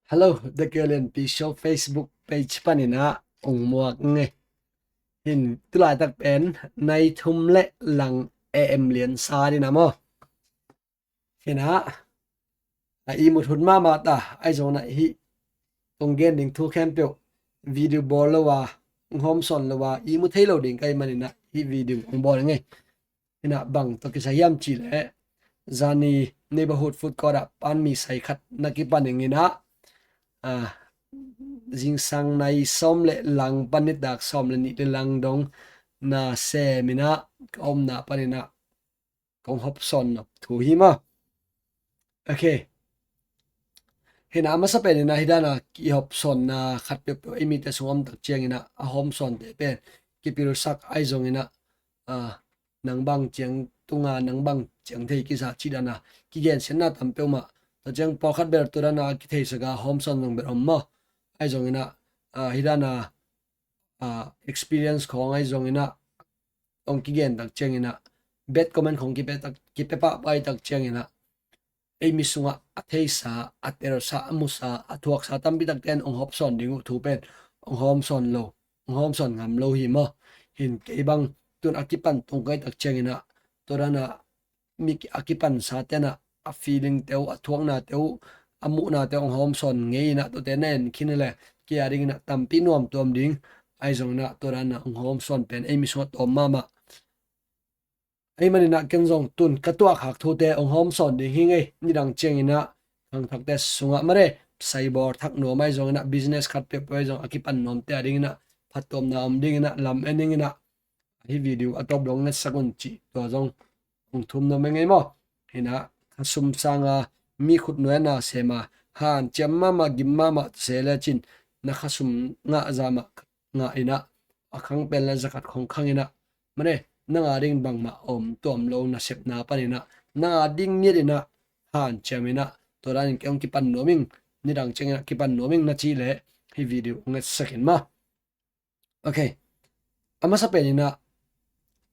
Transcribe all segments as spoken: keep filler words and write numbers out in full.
Hello, The Kelen Pi Show Facebook page panin ah ong muak ing ei. Hin tulaitak pen nai thum le lang A M lian sa ding a maw. Hin ah a ihmut hun mahmah ta, ahi zongin ah hih ong gen ding thu khempeuh video bawl lo a, ong hawmsawn lo a, ihmu thei lo ding ka hih manin ah hih video ong bawl ing ei. Hin ah bang tawh kisai hiam cih leh, zani Neighborhood Food Court ah pan mi sai khat na kipan ing in ah, ah, zingsang nai sawm le lang pan nitak sawm le nih le lang dong na sem in ah, ka omna panin ah kong hawmsawn nop thu hi maw. Ok. Hin ah a masa pen in ah hih dan a kihawmsawnna khat peuhpeuh ei mite sung om tak ciangin ah a hawmsawnte pen kipilsak, ahi zongin ah, ah, nang bang ciang tunga nang bang ciang thei kisa cih dan a kigensiatna tam peuhmah. Tua ciang pawlkhat bel tua dan a kitheisak a hawmsawn zong bel om maw. Ahi zongin ah, ah, hih dan a, ah, experience khawng ahi zongin ah ong kigen tak ciangin ah, bad comment khawng kipe tak, kipe pahpah tak ciangin ah, ei mi sungah a theisa, a telsa, a musa, a thuaksa tampi takte in ong hawmsawn ding uh thu pen ong hawmsawn lo, ong hawmsawn ngam lo hi maw. Hin kei bang tun a kipan tung ka hih tak ciangin ah, tua dan a mi ki-, a kipansate in ah a feeling te uh, a thuaknate uh, a muhnate uh ong hawmsawn ngei in ah, tuate na en khin leh kei a dingin ah tampi nuam tuam ding. Ahi zongin ah tua dan a ong hawmsawn pen ei mi sungah tawm mahmah. Ahih manin ah ken zong tun ka tuahkhak thute ong hawmsawn ding hi ing ei. Nidang ciangin ah khangthakte sungah mare, saibawl thak nuam ahi zongin ah, business khat peuhpeuh ahi zong a kipan nuamte a dingin ah phattuamna om dingin ah lam en ing in ah, hih video a tawp dong ngetsak un cih tua zong ong thum nuam ing ei maw. Hin ah khasum sanga mi khutnuai a na sem a, hanciam mahmah, gim mahmah se lecin, na khasum ngah zah mah ngah in ah, a khang pen le za khat khawng khang in ah, mane, nang a ding bangmah om tuam lo nasepna panin ah, nang a ding ngiat in ah, hanciam in ah, tua danin kei hong kipan nuam ing, nidang ciangin ah kipan nuam ing na cih leh hih video hong ngetsak in maw. Ok. A masa pen in ah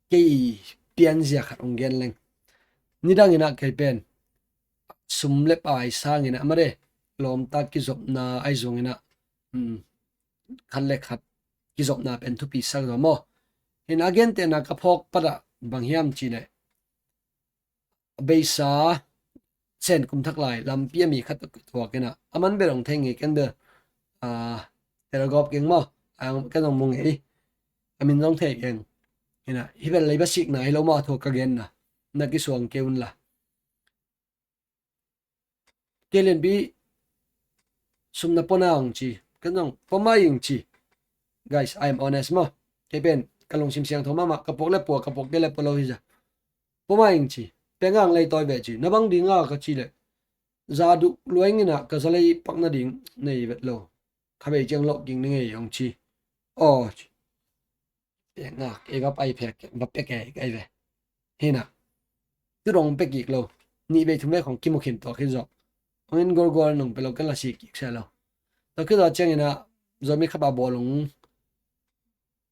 kei pianzia khat hong gen leng. Nidang in ah kei pen sum le pai sangin ah, mare, lawmta kizopna ahi zongin ah, um, khat le khat kizopna pen thupi sak zaw maw. Hin a gentehna ka phawk pat ah bang hiam cih leh, a beisa Sen kum thak lai lampi a mi khat tawh kituak in ah, a man bel hong thei ngei, ken bel, ah, tel gawp keng maw. Ah, ken hong mu ngei. A min zong thei keng. Hin ah, hih bel leiba sikna hi lo maw, a thu ka genna. Na kisuang kei un la. Kei lianpi sum na pua na ong ci, ken zong pua mai ing ci. Guys, I am honest maw. Kei pen ka lungsim siangtho mahmah, ka puak le pua, ka puak kei le pua lo hi za. Pua mai ing ci. Peng ang lei tawi ve ci. Na bang ding a ka ci leh, za duh luai ing in ah ka za lei pak nading nei vet lo. Kha bei ciang loh ging ni ngei ong ci. Aw ci. Pia ngak, ei va pai pek, va pia kei kei ve. Hi na. Tu dong pia kik lo. Nih vei thum vei khong kimu khin tua khin zawh. Hong in gol gol nong pia lo, ken la si kik sia lo. Tua khin zawh ciangin ah, Zomi khapa bawl hong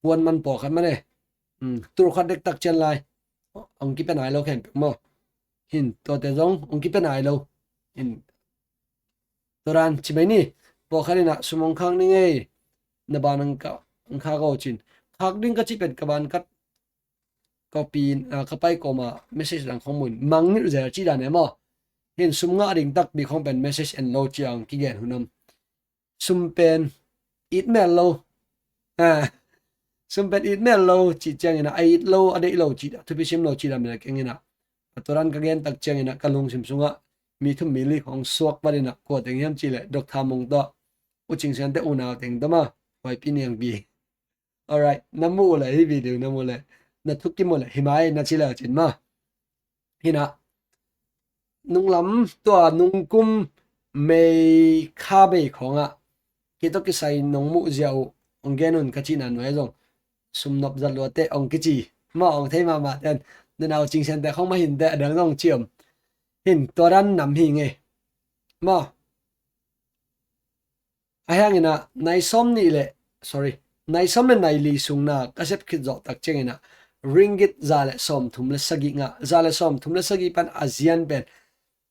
puan man pawlkhat mane. Hmm, tu khat dektak cian lai. Hong kipia nai lo khempeuh maw. Hin, tuate zong hong kipia nai lo. Hin, tua dan ci mai ni. Pawlkhat in ah sum hong khak ni ngei. Na ban hong ka, hong khak aw cin. Khak ding ka cih pen ka ban kat, ka pi, ah, ka pai kawma message dang khong mun. Mangngilh zel cih dan e maw. Hin sum ngah ding takpi khong pen message en lo ciang kigen hun om. Sum pen it mel lo. Ah, sum pen it mel lo cih ciangin ah, a it lo, a deih lo cih, a thupi sim lo cih dan bel keng in ah. A tua dan ka gen tak ciangin ah, ka lungsim sungah mi thum mi li khong suak panin ah, kua teng hiam cih leh, Doctor Mung tawh, U Cing Sian te unau teng tawh maw, Huaipi Niangpi. Alright, na mu uh leh, hih video na mu uh leh, na thukim uh leh, hi mai na ci leh cin maw. Hi na, nunglam tua nungkum May kha bei khawngah, kei tawh kisai nong muh zia uh, hong gen un ka cihna nuai zong, sum nop zat lua teh hong kici. Maw, hong thei mahmah ten, nunau Cing Sian te khawng mah hin teh, a dang zong ci om. Hin, tua dan nam hi ngei. Maw. A hiangin ah, nai sawm nih le, sorry, nai sawm le nai li sungna ka sep khit zawh tak ciangin ah, ringgit za le sawm thum le sagih ngah, za le sawm thum le sagih pan a zian pen,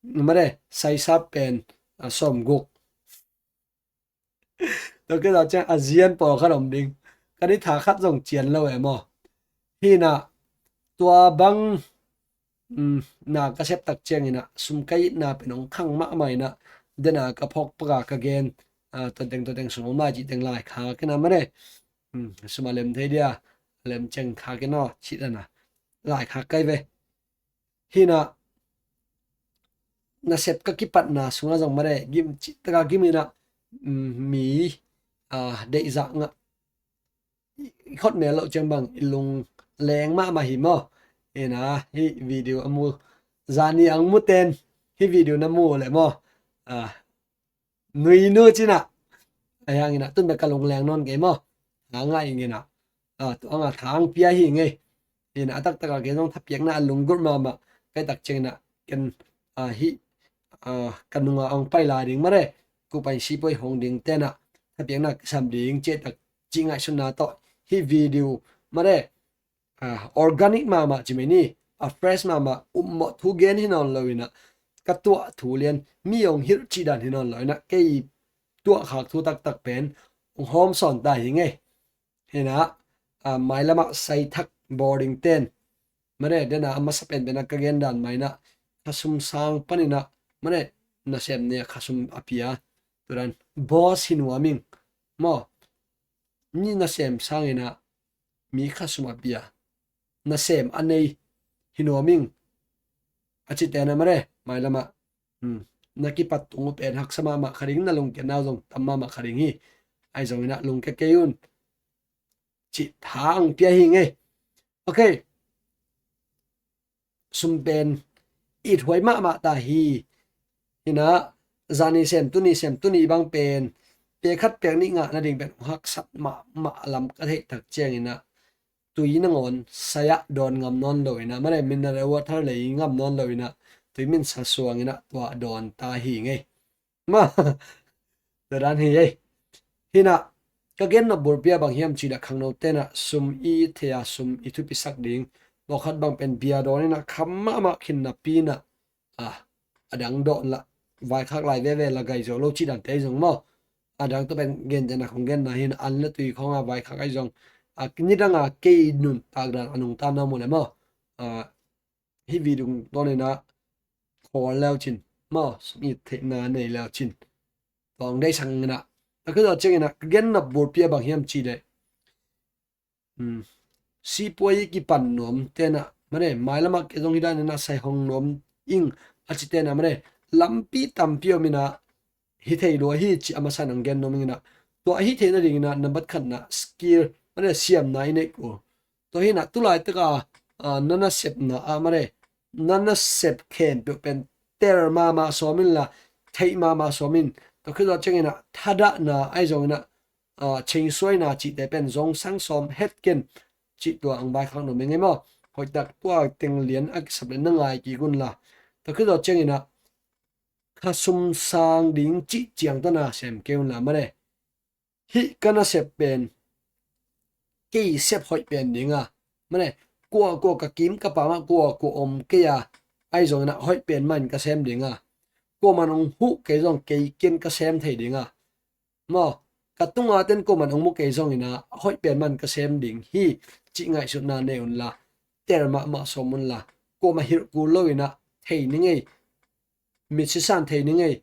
mare, saisap pen, a, sawm guk. Tua khit zawh ciang a zian pawlkhat om ding. Ka ni tha khat zong cian lo e maw. Hi inah tua bang, um, na ka sep tak ciang inah sum ka itna pen hong khang mahmah inah dena ka phawk paka ka gen, ah, tua teng tua teng sum om lai cih teng laikhak inah mane. Um, sum a lem thei dia, a lem ciang khak in aw cih dana laikhak kai ve. Hi inah nasep ka kipatna sungah zong mane gim cih taka gim inah, um, mi, ah, deihzah ngah i khot mel loh ciang bang i lung leng mahmah hi maw. Hi inah hih video a mu zani ang mu ten hih video na mu le maw. Ah, nui nu cinah a hiang inah tun bek ka lung leng nawn kei maw. Hang a ing inah, ah, tua anga thang pia hi ngei. Hi inah a taktak a kei zong thapiakna a lunggulh mahmah kai tak ciang inah ken, ah, hih, ah, ka nunga hong pai lai ding mare. Kupain sipuai hong ding tenah thapiakna kisam ding ciah tak cih ngaihsutna tawh hih video mare, ah, organic mahmah ci mai ni, a fresh mahmah, upmawh thu gen hi nawn lo inah ka tuah thu lian mi hong hilh cih dan hi nawn lo inah kei tuahkhak thu taktak pen hong hawm sawn ta hi ngei. Hi inah, ah, mailamah saithak boarding ten mane dena a masa penpen a ka gen dan mah inah khasum sang pan inah mane nasem nia khasum a pia. Tua dan boss hi nuam ing maw. Mi nasem sang inah mi khasum a pia, nasem a nei hi nuam ing a ci tenah mare mailamah, um, na kipat tung uh pen haksa mahmah kha ding, na lungkiatna uh zong tam mahmah kha ding hi. Ahi zong inah lungkia kei un cih thang pia hi ngei. Ok. Sum pen it huai mahmah ta hi. Hi inah zani sem tuni sem tuni bang pen pek khat pek nih ngah nading pen haksat mahmah a lam ka theih tak ciang inah tui nangawn sai-ah dawn ngam nawn lo inah mane mineral water lei ngam nawn lo inah tui min sa suang inah tua dawn ta hi ngei. Ma. Tua dan hi ei. Hi inah ka gen nop bulpi a bang hiam cih leh khangno tenah sum i thei a sum i thupisak ding pawlkhat bang pen bia dawn inah kham mahmah khin napi inah, ah, a dang dawn la vaikhak lai veve la gai zo lo cih dante zong maw. A dang tua pen gen tenah khong genna hi inah an le tui khong a vaikhak ahi zong, ah, nidang a kei nuntak dan a nungta na mu le maw. Ah, hih video tawninah khawl leu cin maw, sum it theihna nei leu cin. Tawng deih sang inah a khit zawh ciang inah ka gen nop bulpi a bang hiam cih leh, um, sipuai i kipan nuam tenah mane mailamah kei zong hi dan inah sai hong nuam ing a ci tenah mane lampi tampi om inah hi thei lua hi cih a masa in ang gen nuam ing inah tua hi theih nading inah nambat khatna skill mane siamna i neih kul. Tua hi inah tulaitak a, ah, na nasepna ah mane na nasep khempeuh pen tel mahmah sawm inla theih mahmah sawm in. Tua khit zawh ciang inah thadahna ahi zong inah, ah, chengsuaina cihte pen zong sang sawm het ken cih tua ang vaikhak nuam ing ei maw. Hoihtak tua teng lian a kisap le na ngai kik unla tua khit zawh ciang inah khasum sang ding cih ciang tawh na sem kei unla mane. Hih ka nasep pen kei sep hoih pen ding a mane kua kua ka kim ka pamah kua kua om kei a ahi zong inah hoih pen mah in ka sem ding a kuaman hong huh kei zong kei ken ka sem thei ding a maw. Ka tunga ten kuaman hong mu kei zong inah hoih pen mah in ka sem ding hi cih ngaihsutna nei unla tel mahmah sawm unla kuamah hilh kul lo inah thei ni ngei. Mitsi san thei ni ngei,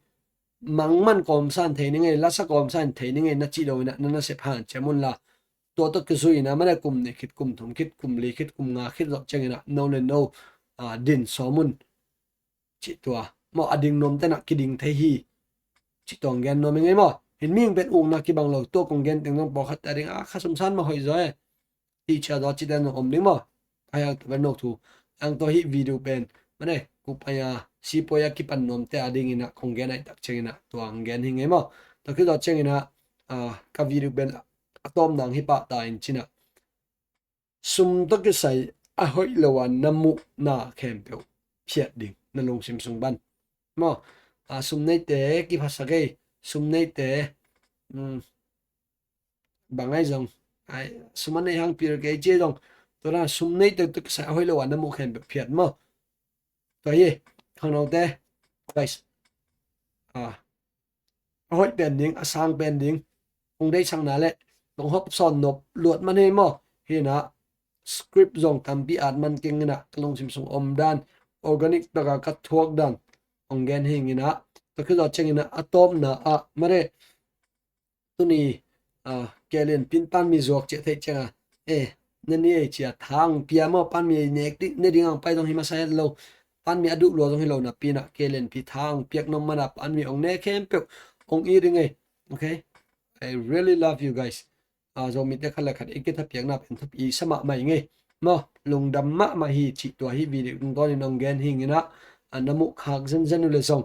mangman kawm san thei ni ngei, lasa kawm san thei ni ngei na cih lo inah na nasep hanciam unla tua tawh kizui inah mane kum nih khit kum thum khit kum li khit kum nga khit zawh ciang inah no le no, ah, din sawm un cih tua maw a ding nuam tenah kiding thei hi cih tua ang gen nuam ing ei maw. Hin mihing pen ukna kibang lo tua kong gen teng zong pawlkhat te a ding a khasum san mah hoih zaw e. Tihcia zaw cite nong om ding maw. Ahi hang tua pen nong thu ang tua hih video pen mane kupaia sipuaia kipan nuamte a dinginah kong gen aih tak cianginah tua ang gen hi ngei maw. Tua khit zaw cianginah, ah, ka video pen a tawpna ang hi pah ta in cinah sum tawh kisai a hoih lo a na muhna khempeuh phiat ding na lungsim sung pan maw. Ah, sum neite kiphasak ei, sum neite, um, bang ahi zong, ai, sum a neih hang pil kei ci ahi zong, tua dan sum neite tawh kisai a hoih lo a na muh khempeuh phiat maw. Tua hi, khangnote, guys. Ah, a hoih pen ding, a sang pen ding, kong deihsakna le kong hopsawn nop luat man hi maw. Hi inah script zong tampi at man keng inah ka lungsim sung om dan, organic taka ka thuak dan hong gen hi ing inah, tua khit zawh ciang inah a tawpna ah mare tuni, ah, Kei Lian Pin pan mi zuak ciah theih ciang a, eh, na ni ei ci a tha hong pia maw, pan mi ei nek ding, ne ding hong pai zong hi masa het lo, pan mi a duh lua zong hi lo napi inah Kei Lian Pin tha hong piak nop man a pan mi hong ne khempeuh hong it ing ei. Okay, I really love you guys. Ah, Zomite khat le khat i kithapiakna pen thupi sa mahmah ing ei maw, lungdam mahmah hi cih tua hih video tungtawnin hong gen hi ing inah, ah, na muh khak zenzen uh le zong,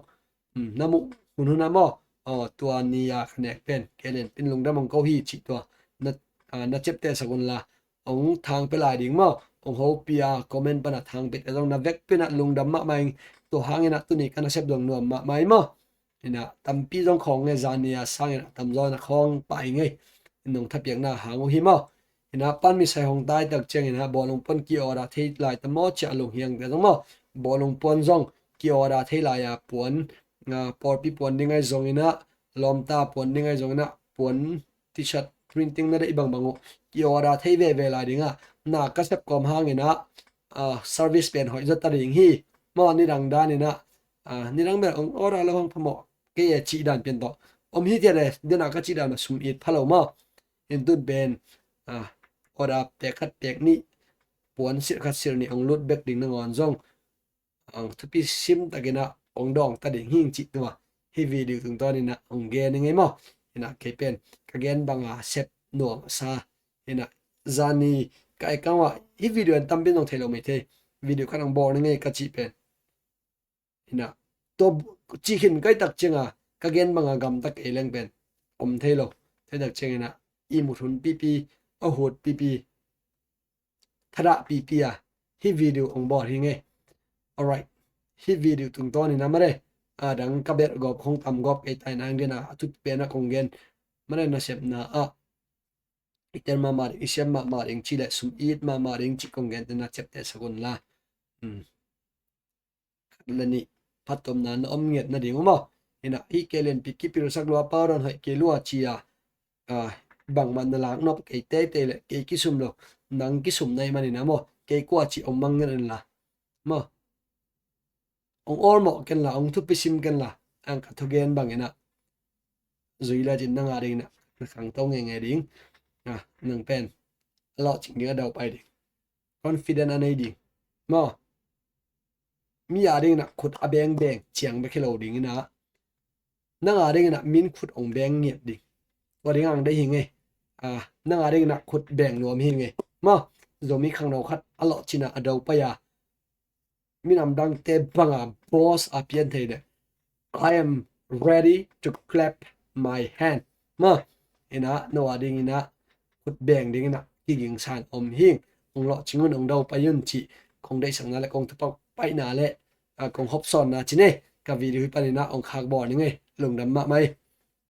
um, na muh hunhun ah maw, aw, tua ni a ka nek pen Kei Lian Pin lungdam hong ko hi cih tua na, ah, na ciaptehsak un la, hong tha hong pia lai ding maw, hong hopih a comment pan a tha hong piate zong na vekpi inah lungdam mahmah ing. Tua hang inah tuni ka nasep zong nuam mahmah hi maw. Inah tampi zong khawng nge, zani a sang inah tamzaw inah khawng pah ing ei, in nong thapiakna hang uh hi maw. Inah pan mi sai hong tai tak ciang inah bawlung puan ki-order thei lai ta maw ci a lunghiangte zong maw, bawlung puan zong ki-order thei lai a puan, ah, pawlpi puan ding ahi zong inah, lawmta puan ding ahi zong inah, puan, T-shirt printing na deih bangbang uh ki-order thei veve lai ding a, na ka sep kawm hang inah, ah, service pen hoih zaw ta ding hi maw. Nidang dan inah, ah, nidang bel hong order lo hang phamawh kei e cih dan pian tawh om hi tiah le, den a ka cih dan a sum it pha lo maw. Hi tun pen, ah, order pek khat pek nih, puan sirh khat sirh nih hong lut bek ding nangawn zong, ah, thupi sim tak inah hong dawng ta ding hi ing cih tua hih video tungtawn inah hong gen ing ei maw. Inah kei pen ka gen bang a sep nuam a sa, inah zani ka account ah hih video an tampi in zong thei lo mai thei, video khat hong bawl ning ei ka cih pen. Inah tua cih khin ka hih tak ciang a ka gen bang a gamta kei leng pen om thei lo. Thei tak ciang inah ihmut hun pipi, a hut pipi, thadah pipi a hih video hong bawl hi ing ei. Alright, hih video tungtawn inah mare, a dang ka belh gawp hong tam gawp kei ta inah hang gen a, a thupi pen a kong gen mare, nasepna ah i tel mahmah ding, i siam mahmah ding cih le sum it mahmah ding cih kong gen te na ciaptehsak un la. Hmm. Khat le nih phattuamna na om ngiat nading uh maw. Inah hih Kei Lian Pin kipilsak lua, pau dan hoih kei lua ci a, ah, bangmah na lak nop kei teitei le kei kisum lo, nang kisum na hih man inah maw, kei kua cih hong mang ngiat un la maw. Hong awlmawh ken la, hong thupi sim ken la, ang ka thugen bang inah zui le cin nang a ding inah na khangto ngeingei ding. Ah, nang pen a lawhcing ding, a daupai ding, confident a nei ding maw. Mi a ding inah khut a bengbeng ciang bek hi lo ding inah, nang a ding inah min khut hong beng ngiat ding. Tua ding ang deih hi ing ei. Ah, nang a ding inah khut beng nuam hi ing ei maw. Zomi khangno khat a lawhcin a, a daupai a, minam dangte bang a boss a pian thei le, "I am ready to clap my hand." Maw, inah no a ding inah khut beng ding inah kigingsa in om hi ing. Hong lawhcing un, hong daupai un cih kong deihsakna le kong thupak paihna le, ah, kong hopsawnna ci ne. Ka video hih pan inah hong khak bawl ning ei. Lungdam mahmah ei.